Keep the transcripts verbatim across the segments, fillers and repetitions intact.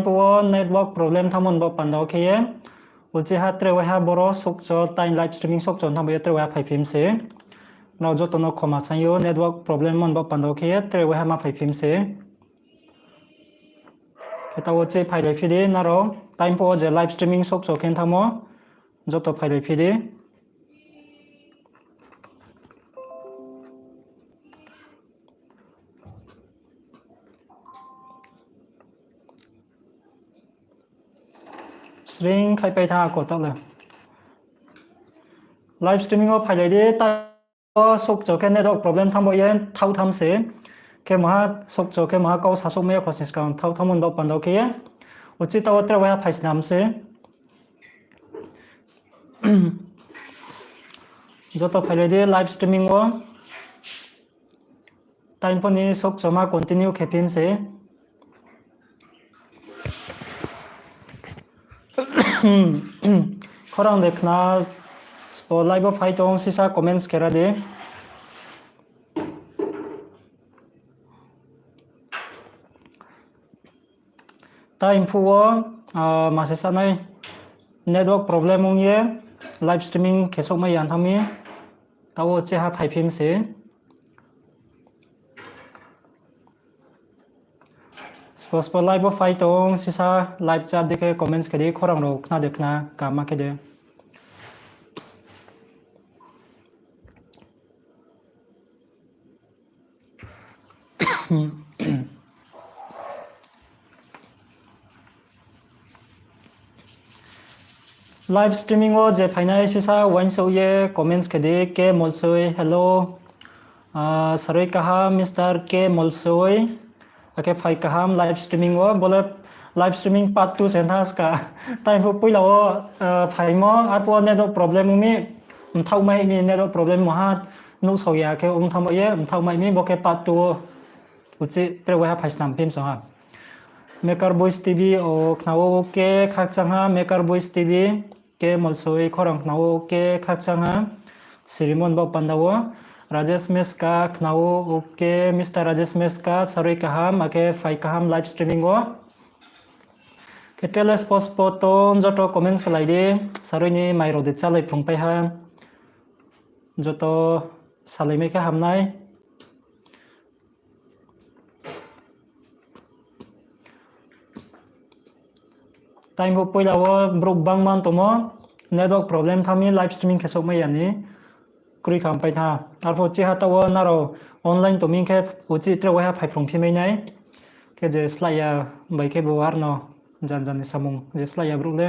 wo network problem thanngmo ni baoh panda wo khe ye. Uchih ha tre waiha boro sokcho, time live streaming sokcho thanngmo ye tre waiha phaiphi mi se. Nrao joto no khoma saing ou, network problem mo ni baoh panda wo khe ye tre waiha ma phaiphi mi se. Khe taoh wo uchih phailaiphi di, nrao time pho wo je live streaming sokcho khe thanngmo, joto phailaiphi di. Sring khaihpai thanng ako taoh le. Live streaming wo phailai di, taoh wo sokcho khe network problem thanng bo ye thaoh tham se. Khe maha sokcho khe maha kau sasouhmai ya kho sni skang thaoh thanngmo ni baoh panda wo khe ye. Uchih taoh wo tre waiha phaisnam se. Joto phailai di live streaming wo. Time pho ni sokchoma continue khe phi mi se. Khorang de khna, spo live wo phai tong sisa comments khe ra di. Time phuh wo, ah, mase sanai network problem ong ye live streaming khe souhmai ya thanng mi. Taoh wo cheha phaiphi mi se. Spo spo live wo phai tong sisa live chat de khe comments khe di, khorang rao khna de khna kama khe de. Live streaming wo je phainai sisa uaingsouh ye comments khe di, K Molsoi, hello. Ah, sarui kaham, Mister K Molsoi. Akhe phai kaham live streaming wo, bo le live streaming part two se thanng ska. Time phuh poila wo, ah, phaimo, arphuh wo network problem ong mi, mthaohmai mi network problem maha, nuhsao ya khe ong thanng ba ye, mthaohmai mi, bo khe part two wo. Uchih tre waiha phaisnam phi mi song ha. Maker Boys T V o khna wo, OK, khakchang ha, Maker Boys T V, K Molsoi khorang khna wo, OK, khakchang ha, Sirimon bo panda wo, Rajesh Meska khna wo, OK, Mister Rajesh Meska, sarui kaham, akhe phai kaham live streaming wo. Khe tele spo spo tong joto comments khlai di, sarui ni mai rao de chálai phrungpai ha. Joto salai mai khe hamnai. Time phuh poila wo brouh bangma tongmo, network problem thanng mi live streaming khe souhmai ya ni kroi kha pai tha. Arphuh cheha taoh wo nrao online tong mi khe uchih tre waiha phaiphrung phi mai nai. Khe je slái ya bai khe bo arno jan jan ni samung je slái ya brouh le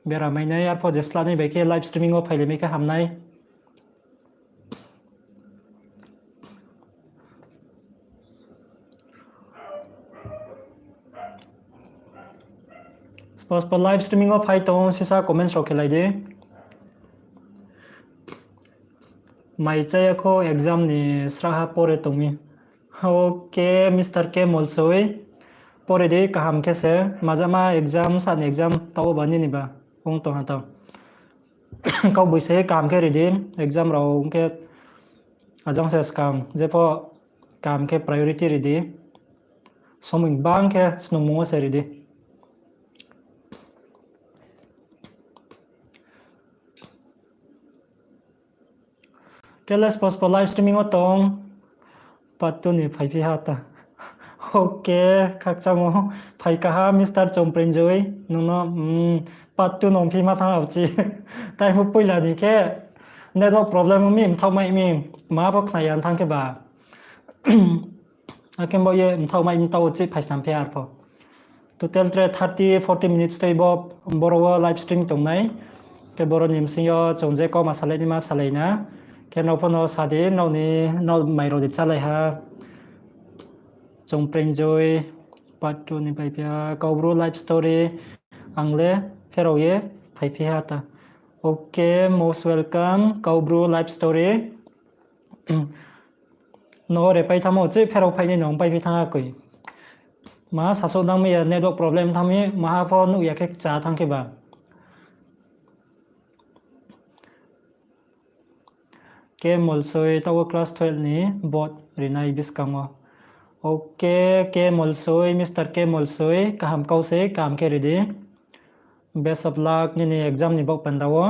bera mai nai, arphuh je slái nai bai khe live streaming wo phailai mai khe hamnai. Spo spo live streaming wo phai tong sisa comments rao khelai di. Mai chá ya kho exam ni srahha pore tong mi. OK, Mister K Molsoi. Pore di kaham khe se. Majama exam, sani exam, taoh wo ba nini ba ong tong ha taoh. Kaugboise kaham khe ri di, exam rao ong khe ajang se skang, jepho kaham khe priority ri di, somoi bang khe snungmung wo se ri di. Tele spo spo live streaming wo tong, part two ni phaiphi ha ta. OK, khakchangmo, phai kaha Mister Chompreng Joi, nung no, mm, part two nung phi ma thanng auchi. Time phuh poila ni khe network problem mi, mthaohmai mi, ma pho khna ya thanng khe ba. Akhe bo ye mthaohmai mi taoh uchih phaisnam phi arpho. Total tre thirty, forty minutes tei bo, boro wo live stream tong nai. Khe boro ni bsing yo chung je kauma salai naima salai na. Khe nrao pho no sa di, nrao ni, nrao mai rao di chálai ha. Chompreng Joi, part two ni phaiphi ha, Kaubru life story, ang le pherao ye phaiphi ha ta. OK, most welcome, Kaubru life story. No repai thanngmo, chih pherao phainai no ongpaiphi thanng akoi. Maha sasouh nang mi ya, network problem thanng mi, maha pho nuh ya khe kcha thanng khe ba. K Molsoi, taoh wo class twelve ni board rinai buskang wo. Okay, K Molsoi, Mister K Molsoi, kaham kau se, kaham khe ri di. Best of luck nini exam ni baoh panda wo.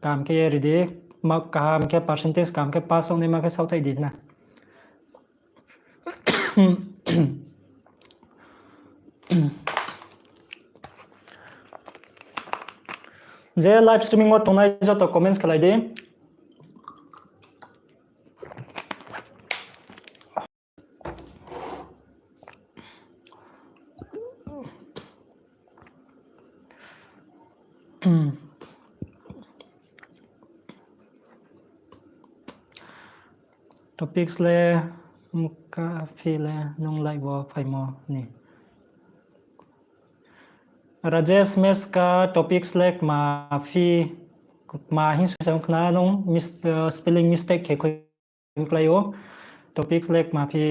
Kaham khe ye ri di. Mark kaham khe, percentage kaham khe pass ong naima khe saohthai di na. Je live streaming wo tongnai joto comments khelai di. Topics le mkha phi le nung live wo phaimo ni. Rajesh Meska, topics le kma phi, kma hing soi sa khna nung mis-, eh, spelling mistake khe khui klái ou. Topics le kma phi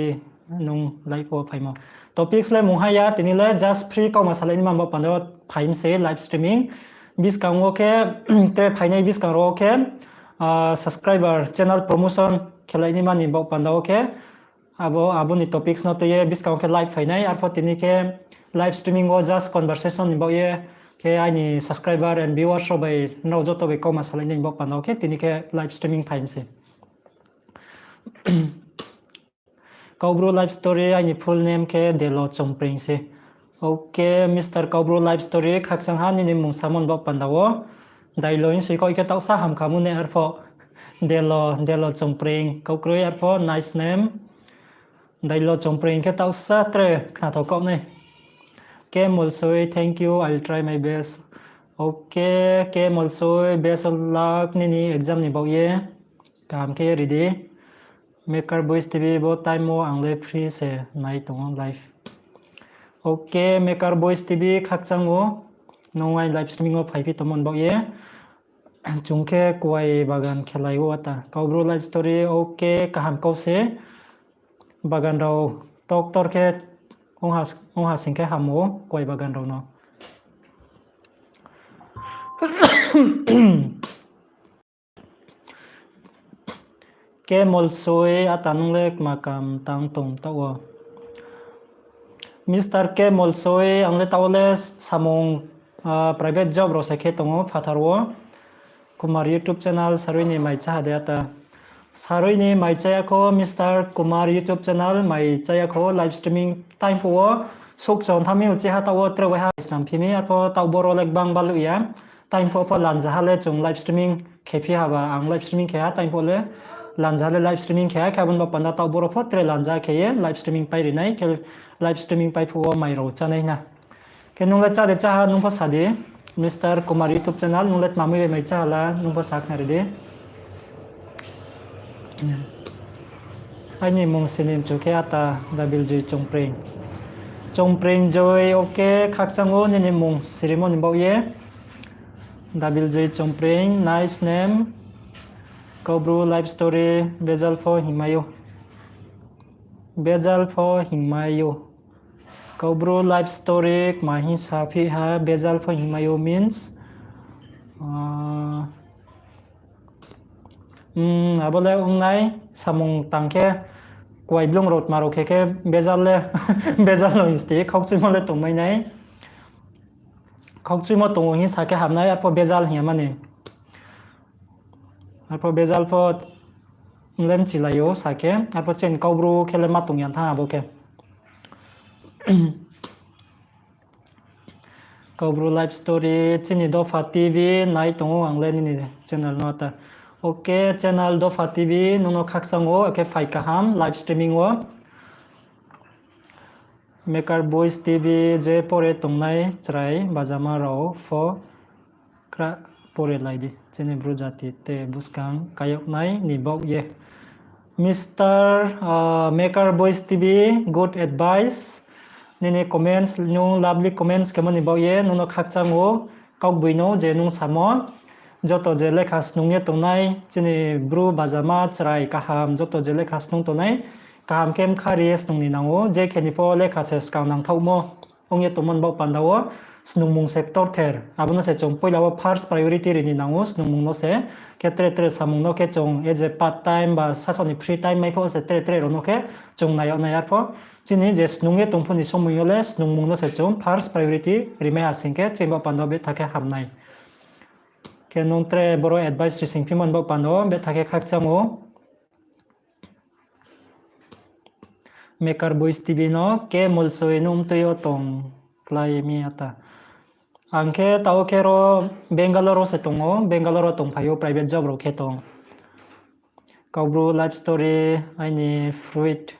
nung live wo phaimo. Topics le mungha ya, tini le just free kauma salai ni ma bo panda wo phai mi se live streaming. Buskang wo khe, tre phainai buskang rao wo khe, ah, subscriber, channel promotion khelai ni ma ni bo panda wo khe, abo, abo ni topics no tui ye buskang wo khe live phainai, arpho tini khe live streaming wo just conversation ni baoh ye khe aini subscriber and viewers rao bai nrao joto bai kauma salai ni bo panda wo khe tini khe live streaming phai mi se. Kaubru Life Story, aini full name khe Delo Chongpreng se. Okay, Mister Kaubru Life Story, khakchang ha nini mung samon bo panda wo. Dailo hing soi kau khe taohsa hamkha mo ne arpho. Delo, Delo Chongpreng, kaukroi arpho, nice name. Dailo Chongpreng khe taohsa tre khnathao kau nai. K Molsoi, thank you, I will try my best. Okay, K Molsoi, best of luck nini exam ni baoh ye. Kaham khe ri di. Maker Boys T V bo time wo ang le free se nai tong ou live. Okay, Maker Boys T V khakchang ou. Nung aini live streaming wo phaiphi tongmo ni baoh ye. Chung khe kuai bagan khelai ou ata. Kaubru Life Story, okay, kaham kau se. Bagan rao toktor khe ong ha, ong ha sing khe ham ou kuai bagan rao no. K Molsoi, ata nung le kma kam tang tong taoh wo. Mister K Molsoi, ang le taoh wo le samung, ah, private job rao se khe tong ou phathar wo. Kumar YouTube channel sarui ni mai chá ha de ata. Sarui ni mai chá ya kho, Mister Kumar YouTube channel mai chá ya kho, live streaming time phuh wo souh chon thanng mi uchih ha taoh wo tre waiha snam phi mi, arpho taoh boro le gbang baluh ya. Time phuh pho lanja ha le chung live streaming khe phi ha ba, ang live streaming khe ha time phuh le lanja ha le live streaming khe ha, khe abo ni bo panda taoh boro pho tre lanja khe ye live streaming pai ri nai, khe live streaming pai phuh wo mai rao chá nai na. Khe nung le chá de chá ha, nung pho sa di. Mister Kumar YouTube channel, nung le tma mui bai mai chá ha la, nung pho sa khna ri di. Aini mung sini mchu khe ata Dabil Joi Chongpreng. Chongpreng Joi, okay, khakchang ou nini mung sirimo ni baoh ye. Dabil Joi Chongpreng, nice name. Kaubru Life Story, bejal pho hingmai ou. Bejal pho hingmai ou. Kaubru Life Story kma hing sa phi ha, bejal pho hingmai ou means, ah, hmm, abo le ong nai, samung tang khe, kuai blung rao tma rao khe khe bejal le, bejal no hing sti, khaukchuimo le tongmai nai. Khaukchuimo tong ou hing sa khe ham nai, arpho bejal hing ya mani. Arpho bejal pho le mchilai ou sa khe, arpho chini Kaubru khe le ma tong ya thanng abo khe. Kaubru Life Story, chini Dopha T V nai tong ou ang le nini channel no ta. Okay, channel Dopha T V, nung no khakchang ou, akhe phai kaham live streaming wo. Maker Boys T V, je pore tongnai chrai bajama rao pho kra pore lai di. Chini Bru jati te buskang kayoknai ni baoh ye. Mister, ah, Maker Boys T V, good advice. Nini comments, nung lovely comments khemo ni baoh ye, nung no khakchang ou, kaugboino je nung samo. Joto je lekha snung ye tongnai, chini Bru bajama chrai kaham, joto je lekha snung tongnai, kaham khe mkha ri ye snung ni nang ou, je khe ni pho lekha se skang nangthaohmo. ong ye tongmo ni baoh panda wo snungmung se ktorther. Abo no se chung poila wo first priority ri ni nang ou snungmung no se. Khe tre tre samung no khe chung as a part time ba sasaoh ni free time mai pho se tre tre rao no khe chung nai yag nai arpho. Chini je snung ye tong pho ni somoi yo le snungmung no se chung first priority rimai ha sing khe chini baoh panda wo betha khe ham nai. Khe nung tre boro advice ri sing phimo ni baoh panda wo betha khe khakchang ou. Maker Boys T V no, K Molsoi nung mtui yo tong klái mi ata. Ang khe taoh khe ro Bangalore wo se tong ou, Bangalore wo tongphai ou, private job rao khe tong. Kaubru life story, aini fruit,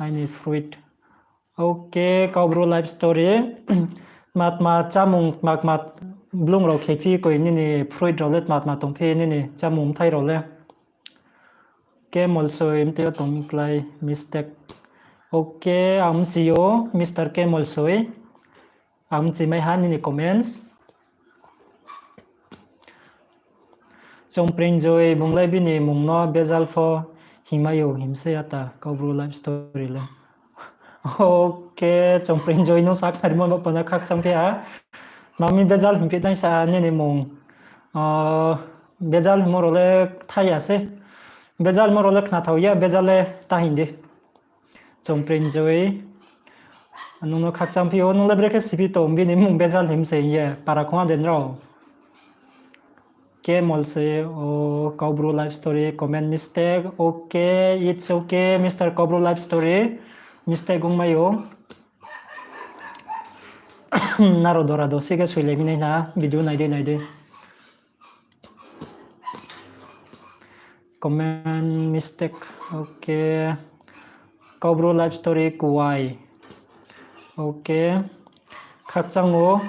aini fruit. Ok, Kaubru life story. Tma tma chámung, tma tma blung rao khe phi koi nini fruit rao le tma tma tong phi nini chámung bthai rao le. K Molsoi mtui yo tong mi klái mistake. Ok, ang mchi ou, Mister K Molsoi. Ang mchimai ha nini comments. Chongpringjoi bung le bini mung no bejal pho hingmai ou himse ata Kaubru life story le. Ok, Chongpringjoi nung sakhnarimo bo panda khakchang phi ha. Mami bejal hingphi nai sa nini mung. Bejal hingmo rao le thai ya se. Bejal hingmo rao le khnathao ya, bejal le ta hing di. Chongpringjoi. Nung no khakchang phi ou, nung le brekhe siphi tong, bini mung bejal him se hing ye, para khongha de nrao. K Molsoi, o, Kaubru life story, comment mistake, ok, it's ok, Mister Kaubru life story, mistake ongmai ou. Nrao dora dosi khe soilai mi nai na, video nai dei nai dei. Comment mistake, ok. Kaubru life story kuai. Ok. Khakchang ou.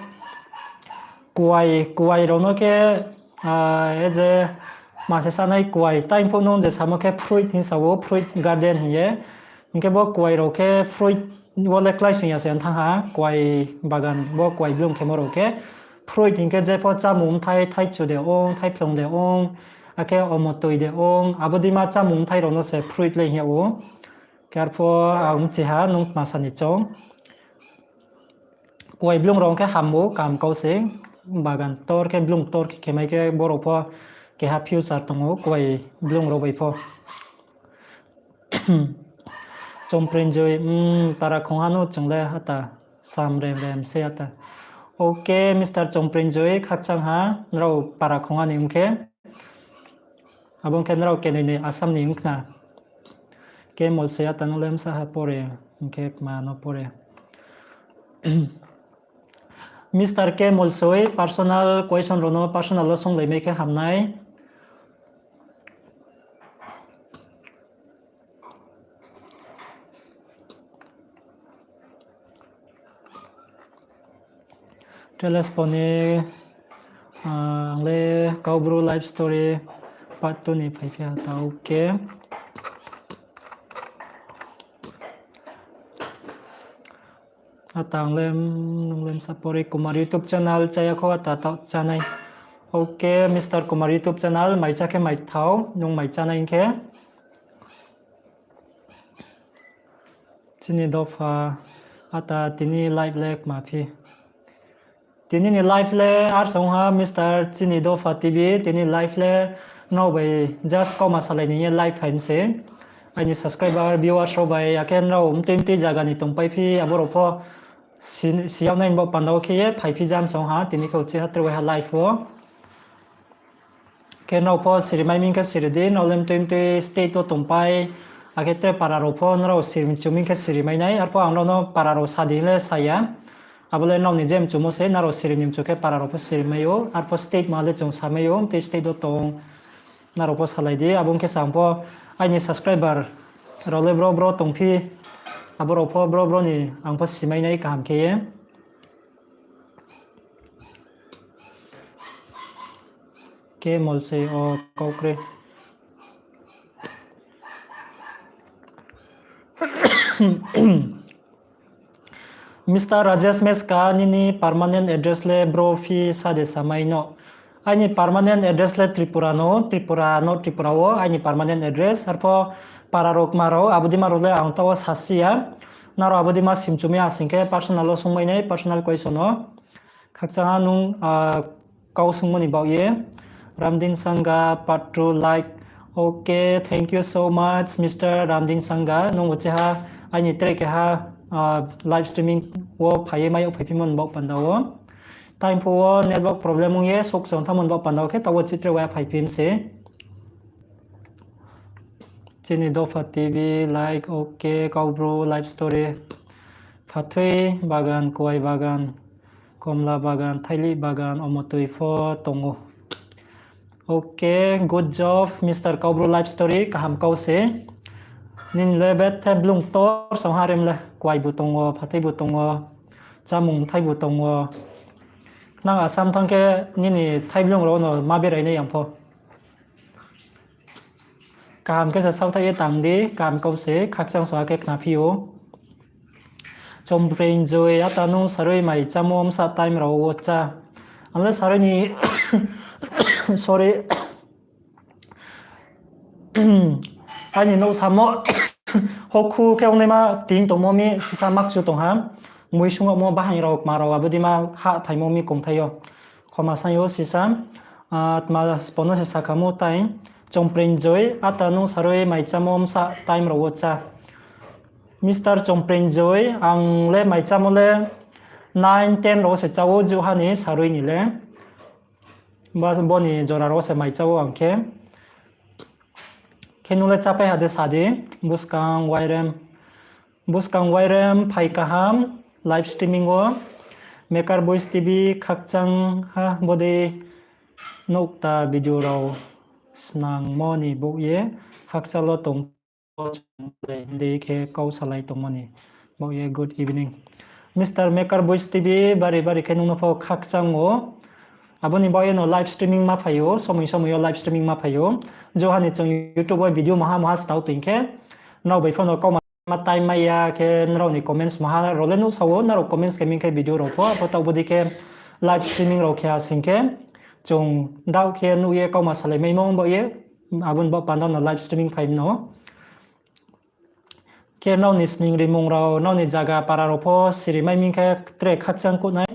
Kuai, kuai rao no khe, ah, e je ma se sanai kuai. Tai phuh nung je samo khe fruit hing sa ou, fruit garden hing ye. Hing khe bo kuai rao khe fruit wo le kláising ya se thanng ha, kuai bagan, bo kuai blung khemo rao khe. Fruit hing khe jepho chámung bthai, thaichu de ong, thaiphlung de ong, akhe omotoi de ong, abo deima chámung bthai rao no se fruit le hing yag ou. Khe arpho ang mchi ha nung tma sa ni choung. Kuai blung rao khe ham ou, kaham kau se, bagan ktor khe, blung ktor khe khemai khe, boro pho keha future tong ou, kuai blung rao bai pho. Chongpringjoi, para khongha no chung le ata, sam rem rem se ata. Ok, Mister Chongpringjoi, khakchang ha, nrao para khongha ni ong khe. Abo ong khe nrao kenoi ni Assam ni ong khna. K Molsoi ata no le bsa ha pore, hing khe kma no pore. Mister K Molsoi, personal question rao no personal wo sunglaimai khe ham nai. Teles poni, ah, ang le Kaubru life story part two ni phaiphi ha ta, ok. Ata ang le, nung le bsa pore Kumar YouTube channel chá ya kho ata taoh chánai. Ok, Mister Kumar YouTube channel, mai chá khe mai thao, nung mai chánai hing khe. Chini dopha, ata tini live le kma phi. Tini ni live le arsong ha Mister Chini Dopha T V, tini live le nrao bai just kauma salai ni ye live phai mi se. Aini subscriber, viewers rao bai, akhe nrao mtui mtui zaga ni tongpai phi, abo rao pho si-, si yag nai ni bo panda wo khe ye phai phi jam song ha, tini khe uchih ha tre waiha live wo. Khe nrao pho siri mai mi khe siri di, nrao le mtui mtui state wo tongpai, akhe tre para rao pho nrao siri mchu mi khe siri mai nai, arpho ang nrao no para rao sa di le sa ya. Abo le nrao ni je mchumo se, nrao siri ni mchu khe para rao pho siri mai ou, arpho state ma le chung sa mai ou, mtui state wo tong, nrao pho salai di, abo ong khe sa ang pho aini subscriber rao le bro bro tong phi, abo rao pho bro bro ni ang pho si mai nai kaham khe ye. Khe mol se o kau kroi. Mister Rajesh Meska, nini permanent address le bro phi sa de samai no. Aini permanent address le Tripura no, Tripura no, Tripura wo aini permanent address. Arpho para rao kma rao, abo dima rao le ang taoh wo sasi ya. Nrao abo dei ma simchumi asing khe personal wo sungmai nai, personal question no. Khakchang ha nung, ah, kau sungmo ni baoh ye. Ramdin Sangha, part two like. Okay, thank you so much, Mister Ramdin Sangha. Nung bo cheha aini tre keha, ah, live streaming wo phai ye mai yag phaiphimo ni baoh panda wo. Time phuh wo network problem ong ye, sok chong thanngmo ni baoh panda wo khe, taoh wo chitre wa phaiphim se. Chini Dopha T V, like, okay, Kaubru, life story. Phathoi bagan, kuai bagan, komla bagan, thaili bagan, omo tui pho tongo. Okay, good job, Mister Kaubru life story, kaham kau se. Nini le bethe blung tor song ha rem le, kuai bu tongo, phathoi bu tongo, chamung thai bu tongo. Nang Assam thanng khe nini thai blung rao no ma berai nai yang pho. Kaham khe se saohthaih ye tang di, kaham kau se, khakchang so akhe khna phi ou. Chompreng Joi, ata nung sarui mai chámo bsa time rao wo chá? Ang le sarui ni, sorry. Aini nouh samo, hokhu khe ongnaima ting tongmo mi sisa makchu tong ha. Mui sungmo bahaing rao, kma rao, abo dei ma hah phaimo mi kongthai yo. Khoma sai yo sisa, ah, tma sbo no se sakhamu tai. Chompreng Joi, ata nung sarui mai chámo bsa time rao wo chá? Mister Chompreng Joi, ang le mai chámo le nine, ten rao wo se chá ou, juha ni sarui ni le. Bo ni jora rao wo se mai chá ou ang khe. Khe nung le chápai ha de sa di, buskang wairem. Buskang wairem phai kaham, live streaming wo. Maker Boys T V khakchang ha bodei noukta video rao snangmo ni baoh ye hakchal wo tong de khe kau salai tongmo ni baoh ye good evening. Mister Maker Boys T V bari bari khe nung no pho khakchang ou. Abo ni baoh ye no live streaming ma phai ou, somoi somoi yo live streaming ma phai ou. Juha ni chung YouTube wo video maha maha stao toing khe, nrao bai pho no kauma time mai ya khe nrao ni comments maha rao le nuhsa ou, nrao comments khe ming khe video rao pho, abo taoh bodei khe live streaming rao khe asing khe, chung daoh khe nuh ye kauma salai maimo baoh ye, abo ni baoh panda no live streaming phai no. Khe nrao ni sning rimung rao, nrao ni zaga para rao pho siri mai ming khe tre khakchang kuh nai.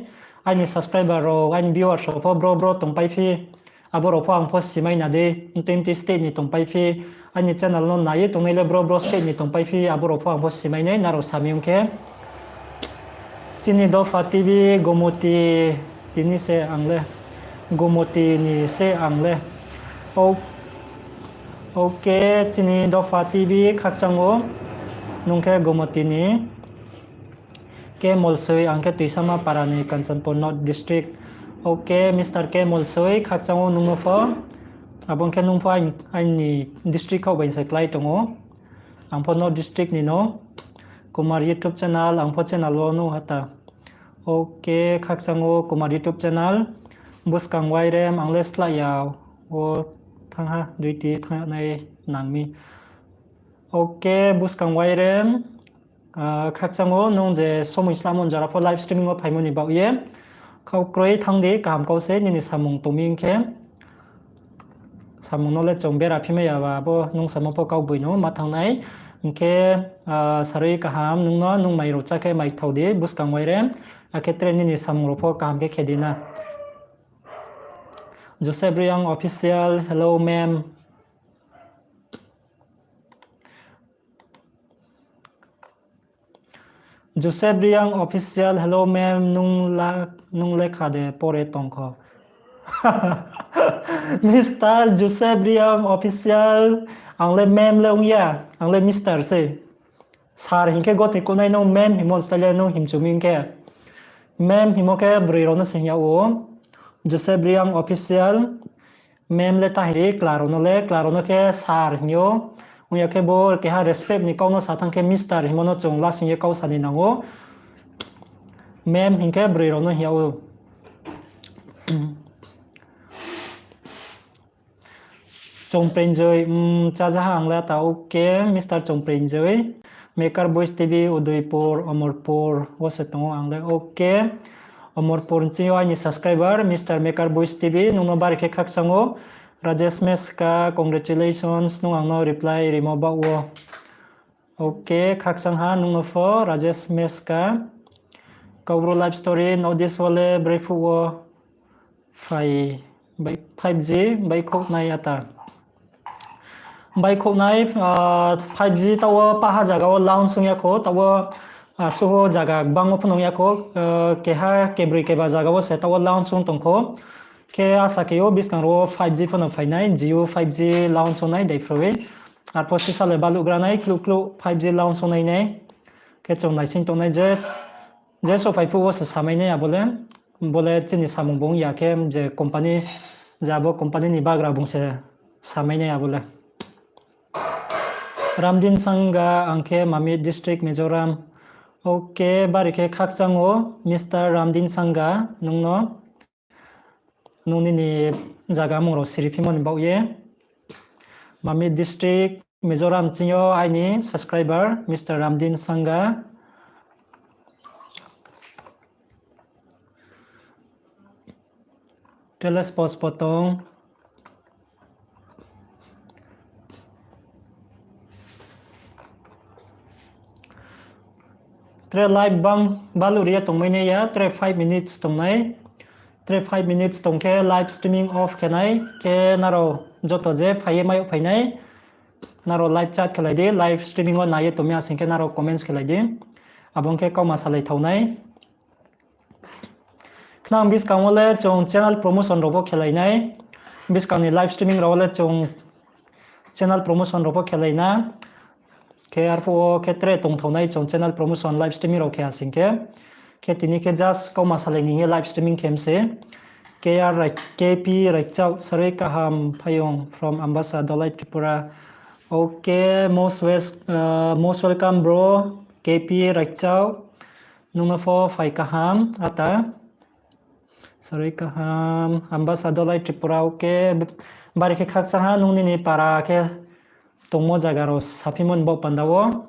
Aini subscriber rao, aini viewers rao pho bro bro tongpai phi. Abo rao pho ang pho simai na di, twenty state ni tongpai phi. Aini channel no nai ye tongnai le bro bro state ni tongpai phi, abo rao pho ang pho simai nai, nrao sami ong khe. Chini Dopha T V Gomoti tini se ang le. Gomoti ni se ang le. O-, okay, chini Dopha T V khakchang ou. Nung khe Gomoti ni. K Molsoi, ang khe Tuisama para ni Kanchanpur North District. Okay, Mister K Molsoi, khakchang ou nung no pho. Abo khe nung pho ain-, aini district khaoh bai se klái tong ou. Ang pho North District ni no. Kumar YouTube channel, ang pho channel wo nuh ha ta. Okay, khakchang ou Kumar YouTube channel. Buskang wairem, ang le slái ya wo thanng ha, duty thanng nai nang mi. Okay, buskang wairem. Ah, khakchang ou nung je somoi slamo jora pho live streaming wo phaimo ni baoh ye. Kau kroi thanng di, kaham kau se nini samung tong mi hing khe. Samung no le chung bera phimai ya ba, abo nung samo pho kau boi no ma thanng nai. Hing khe, ah, sarui kaham nung no, nung mai rao chá khe mai thao di, buskang wairem. Akhe tre nini samung rao pho kaham khe khe di na. Joseph Reang Official, hello ma'am. Joseph Reang Official, hello ma'am, nung la-, nung lekha de pore tong kho? Mister Joseph Reang Official, ang le ma'am le ong ya, ang le mister se. Sir hing khe gothe kuhnai no ma'am hingmo style le nung himchumi hing khe. Ma'am hingmo khe broi rao no se hing yag ou. Joseph Reang Official, ma'am le ta hing di, kla rao no le, kla rao no khe sir hing ou. Ong ya khe bo keha respect ni kau no sa thanng khe mister hingmo no chung lasing ye kau sa ni nang ou. Ma'am hing khe broi rao no hing yag ou. Chongprenjoi, um, chájaha ang le ta, okay, Mister Chongprenjoi. Maker Boys T V, Udaipur, Amarpur, wo se tong ou ang le, okay. Amarpur ni ching yo aini subscriber, Mister Maker Boys T V, nung no bari khe khakchang ou. Rajesh Meska, congratulations, nung ang no reply rimo baoh wo. Ok, khakchang ha nung no pho, Rajesh Meska. Kaubru life story, North East wo le brephuh wo phai, bai, five G baihkhouhnai ata. Baihkhouhnai, ah, five G taoh wo paha zaga wo launch ong ya kho, taoh wo, ah, suho zaga gbang wo phunung ya kho, ah, keha kebroi keba zaga wo se taoh wo launch ong tong kho. Khe asa khe ou buskang rao wo five G pho no phainai, Jio five G launch ongnai daiphrowi. Arphuh sisa le baluhgra nai, kluh kluh five G launch ongnai nai. Khe chung naising tongnai je, je souhphai phuh wo se samai nai abo le. Bo le chini samung bung ya khe je company, je abo company ni bagra bung se samai nai abo le. Ramdin Sangha, ang khe Mamit district, Mizoram. Ok, bari khe khakchang ou, Mister Ramdin Sangha, nung no, nung nini zaga mung rao siriphimo ni baoh ye. Mamit district, Mizoram ching yo aini subscriber, Mister Ramdin Sangha. Tele spo spo tong. Tre live bang baluh ri ye tongmai nai ya, tre five minutes tongnai. Tre five minutes tong khe live streaming off khe nai, khe nrao joto je phai ye mai yag phai nai, nrao live chat khelai di, live streaming wo nai ye tongmi asing khe nrao comments khelai di. Abo ong khe kauma salai thao nai. Khnang buskang wo le chung channel promotion rao pho khelai nai. Buskang ni live streaming rao wo le chung channel promotion rao pho khelai na. Khe arphuh wo khe tre tongthao nai chung channel promotion live streaming rao khe asing khe. Khe tini khe just kauma salai ni hing ye live streaming khe mi se. K R Rai-, K P Raichao, sarui kaham phaiyong from Ambasa, Dhalai, Tripura. Ok, most wes-, uh, most welcome bro, K P Raichao. Nung no pho phai kaham, ata. Sarui kaham, Ambasa, Dhalai, Tripura, ok. Bari khe khakchang ha, nung nini para khe tongmo zaga rao saphimo ni baoh panda wo.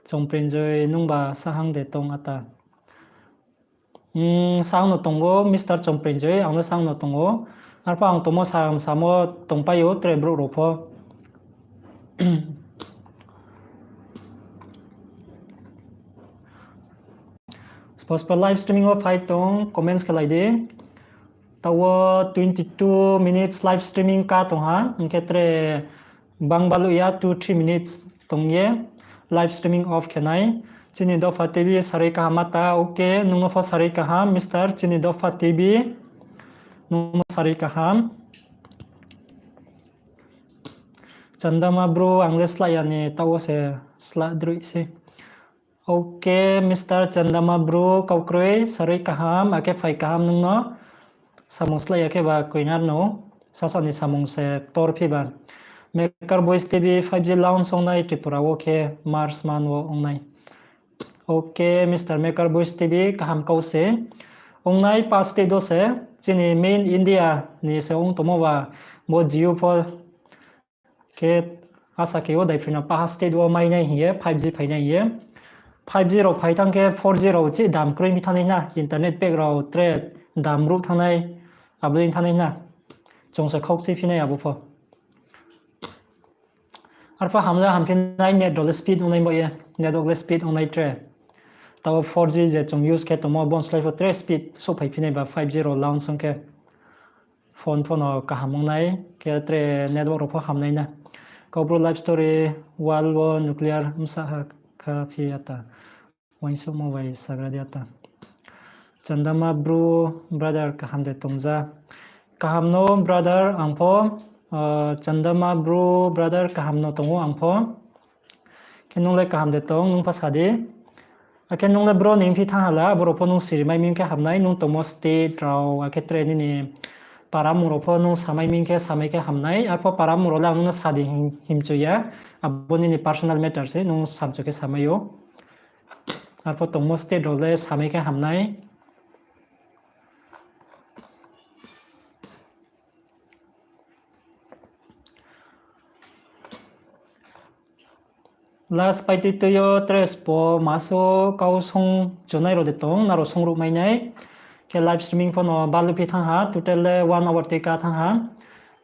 Chongprinjoi, nungba sahang de tong ata? Hmm, sahang no tong ou, Mister Chongprinjoi, ang le sahang no tong ou. Arphuh ang tongmo sam samo tongpai ou, tre brouh rao pho. Spo spo live streaming wo phai tong, comments khelai di. Taoh wo twenty two minutes live streaming ka tong ha, hing khe tre bang baluh ya, two three minutes tong ye live streaming off khe nai. Chini Dopha T V sarui kaham ata, ok, nung no pho sarui kaham, Mister Chini Dopha T V, nung no sarui kaham. Chandama bro, ang le slái ya ni, taoh wo se slái droih se. Ok, Mister Chandama bro, kau kroi, sarui kaham, akhe phai kaham nung no. Samung slái ya khe ba koingar no, sasa ni samung se ktor phi ba. Maker Boys T V five G launch ongnai Tripura wo khe March month wo ongnai. Ok, Mister Maker Boys T V, kaham kau se. Ongnai pa state wo se, chini main India ni se ong tongmo ba, bo Jio pho khe asa khe ou daiphri no paha state wo mai nai hing ye, five G phai nai hing ye. Five G rao phai thanng khe four G rao chih dam kroi mi thanng nai na, internet pack rao tre dam ruh thanng nai, abo dei thanng nai na. Chung se khaukchi phi nai abo pho. Arphuh ham le hamphi nai, net rao le speed ong nai bo ye, network le speed ong nai tre. Taoh wo four G je chung use khe tongmo, bo ni slái pho tre speed souhphai phi nai ba five G rao launch ong khe. Phone pho no kaham ong nai, khe tre network rao pho ham nai na. Kaubru life story, world wo nuclear bsa ha kha phi ata. Uaingsouhmo bai sagra di ata. Chandama bro, brother kaham de tong ja? Kaham no brother ang pho, ah, Chandama bro, brother kaham no tong ou ang pho. Khe nung le kaham de tong, nung pho sa di. Akhe nung le bro ni phi thanng ha la, abo rao pho nung siri mai mi khe ham nai, nung tongmo state rao, akhe tre nini para mung rao pho nung samai mi khe, samai khe ham nai, arphuh para mung rao le ang nung no sa di him-, himchu ya, abo nini personal matter se, nung samchu khe samai ou. Arphuh tongmo state rao le samai khe ham nai. Last paitui tui yo tre spo maso kau song chunai rao de tong, nrao songruh mai nai. Khe live streaming pho no baluh phi thanng ha, total le one hour tui ka thanng ha.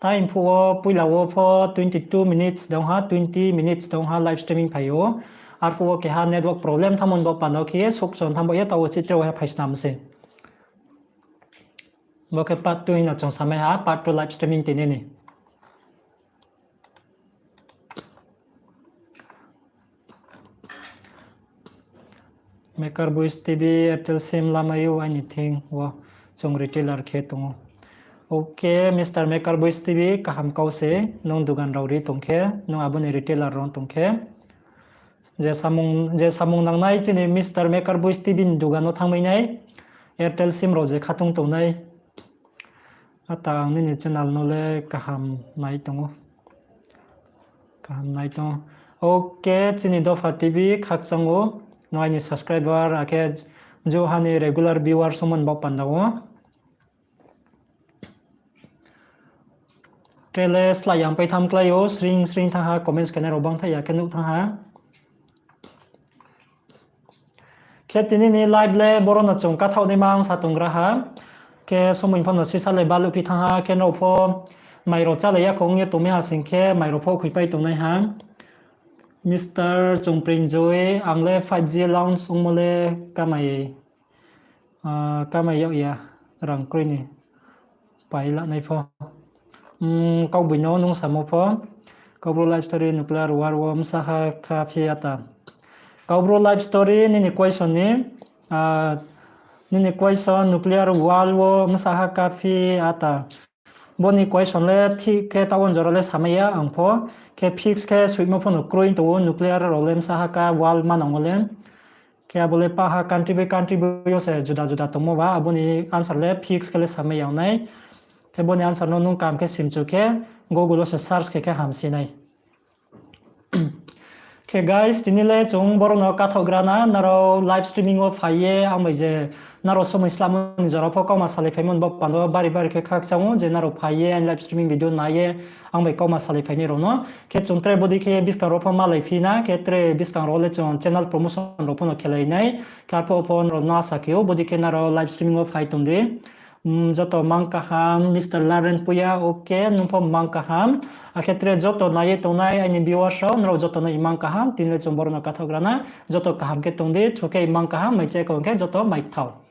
Time phuh wo poila wo pho twenty two minutes dong ha, twenty minutes dong ha live streaming phai ou. Arphuh wo keha network problem thanngmo ni baoh panda wo khe ye souhkchon thanng baoh ye taoh wo chitre wo ha phai snam se. Bo khe part two hing no chung samai ha, part two live streaming tini ni. Maker Boys T V, Airtel sim lamai ou, aini thing wo chung retailer khe tong ou. Okay, Mister Maker Boys T V, kaham kau se, nung dugan rao ri tong khe, nung abo ni retailer rao tong khe. Je samung, je samung nangnai chini Mister Maker Boys T V ni dugan no thanngmai nai, Airtel sim rao je khatung tongnai. Ata ang nini channel no le kaham nai tong ou. Kaham nai tong ou. Okay, chini Dopha T V khakchang ou. Nung aini subscriber, akhe jouha ni regular viewers ongmo ni baoh panda wo. Tre le slái yang pai tham klái ou, sring sring thanng ha, comments khe nai rao bangthaih ya khe nuh thanng ha. Khe tini ni live le boro no chung kathaoh naima ang sa tonggra ha. Khe somoi pho no sisa le baluh phi thanng ha, khe nrao pho mai rao chálai ya kho ong ye tongmai ha sing khe mai rao pho khuipai tongnai ha. Mister Chongpring Joy, ang le five G launch ongmo le kamai, ah, kamai yag ya, rang kroi ni pai lanai pho. Hmm, kaugboino nung samo pho. Kaubru life story nuclear war wo bsa ha kha phi ata. Kaubru life story nini question ni, ah, nini question nuclear war wo bsa ha kha phi ata. Bo ni question le thik khe taoh wo jora le samai ya ang pho. Khe fix khe soimo pho no kroi tong ou, nuclear rao le bsa ha kha war manang wo le. Khe abo le paha country by country by yo se juda juda tongmo ba, abo ni answer le fix khe le samai ya nai. Khe bo ni answer no nung kaham khe simchu khe Google wo se search khe khe hamsi nai. Khe guys, tini le chung boro no kathaohgra na, nrao live streaming wo phai ye, ang bai je nrao somoi slamo ni jora pho kauma salai phaimo ni bo panda wo bari bari khe khakchang ou je nrao phai ye, live streaming video nai ye, ang bai kauma salai phainai rao no. Khe chung tre bodei khe buskang rao pho malai phi na, khe tre buskang rao le chung channel promotion rao pho no khelai nai. Khe arphuh pho nrao no asa khe ou, bodei khe nrao live streaming wo phai tong di. Hmm, joto mang kaham, Mister Laren Puya, okay, nung pho mang kaham. Akhe tre joto nai ye tongnai aini viewers rao, nrao joto no mang kaham, tini le chung boro no kathaohgra na, joto kaham khe tong di, thu khe mang kaham, mai chai kho khe joto mai thao.